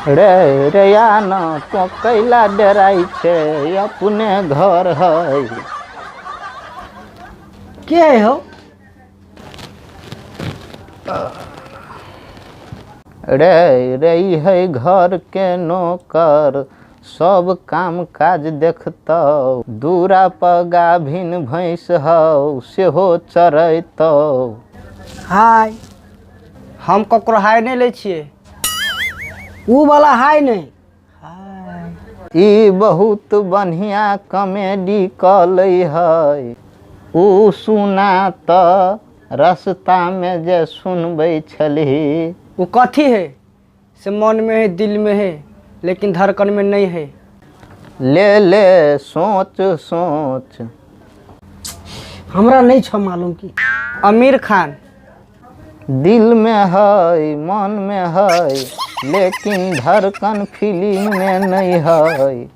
रे रे या न तो कैला डराइ छै, अपने घर है। के है हो? रे रे ई है घर के नौकर, सब काम काज देखतौ। दूरा पर गाभिन भैंस हौ, सेहो चरैतौ। हाय। हम ककरो हाय नहि लै छियै। ऊ वाला हाय नहि। ई बहुत बढ़िया कॉमेडी कऽ लै है। ऊ सुना तऽ रस्तामे जे सुनबै छलही। वो कथी है से मन में है, दिल में है, लेकिन धड़कन में नहीं है। ले ले, सोच सोच। हमरा नहि छ मालूम की। आमिर खान। दिल में है, मन में है, लेकिन धड़कन फिल्म में नहीं है।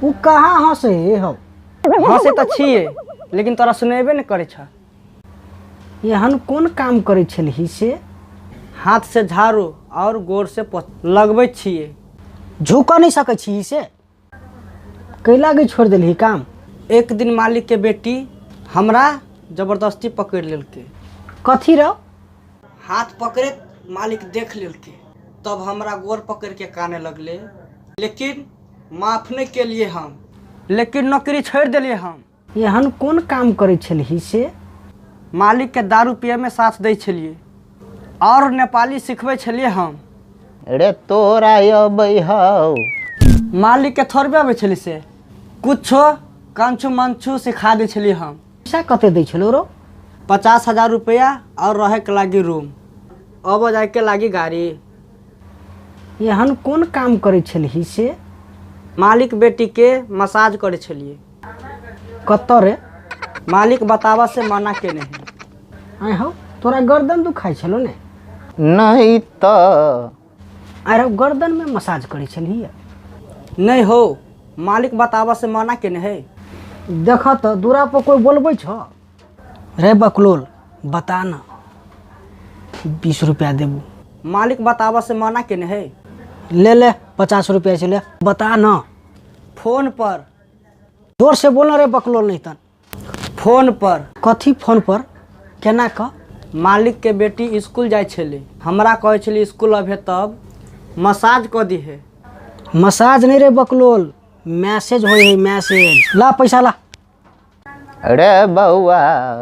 ऊ कहाँ हंसे हो? हंसे तऽ छियै, लेकिन तोरा सुनेबे नहि करै छ। एहन कोन काम करै छलही से? हाथ से झाड़ू और गोर से पोछ लगबै छियै। झुकऽ नहि सकै छी से? कैला के छोड़ि देलही काम? एक दिन मालिक के बेटी हमरा जबरदस्ती पकड़ि लेलकै। कथी रहो? हाथ पकड़ैत मालिक देख लेलकै, तब हमरा गोर पकड़ के काने लगले, लेकिन माफ नहि केलिए हम, लेकिन नौकरी छोड़ि देलिए हम। एहन कोन काम करै छलही से? मालिक के दारू पिए में साथ दै छलिए और नेपाली सिखबै छलिए हम। रे तोरा अबै हौ? मालिक के थोड़बे अबै छली से, कुछो कंचू मंचू सिखा दै छलिए हम। पैसा कते दै छलो रो? 50,000 रुपया और रहे के लागी रूम, अब जाए के लागी गाड़ी। एहन कोन काम करै छलही से? मालिक बेटी के मसाज करै छलिए। कतऽ रे? मालिक बताबा से मना केने है। आइ हौ, तोरा गर्दन दुखाइ छलो ने? नहीं तऽ। आइ हौ, गर्दन में मसाज करै छलही? नहीं हो, मालिक बताबा से मना केने है। देख तऽ दूरा पर कोइ बोलबै छ? रे बकलोल, बता न। 20 रुपया देबू। मालिक बताबा से मना केने है। ले ले, 50 रुपया छै, ले। बता न। फोन पर। जोर से बोल रे बकलोल, नहीं तन। फोन पर। कथी फोन पर? केना क? मालिक के बेटी स्कूल जाइ छलै, हमरा कहै छलै स्कूल अबे तब मसाज कऽ दिहे। मसाज नहीं रे बकलोल, मैसेज होइ है, मैसेज। ला पैसा ला। रे बौआ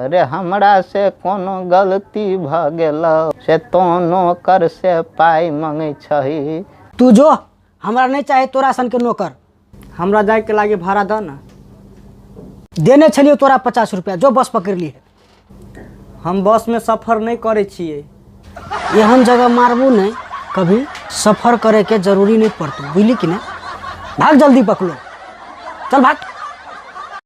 रे, हमरा से कोनो गलती भऽ गेलौ से तो नौकर से पाइ मंगै छही? तू जो, हमरा नहीं चाही तोरा सन के नौकर। हमरा जाए के लागी भाड़ा दऽ न। देने छलियो तोरा 50 रुपया, जो बस पकड़ ली। हम बस में सफर नहीं करै छियै। एहन जगह मारबू नहीं, कभी सफर करे के जरूरी नहीं पड़तो, बुझली कि नहीं? भाग जल्दी बकलो, चल भाग।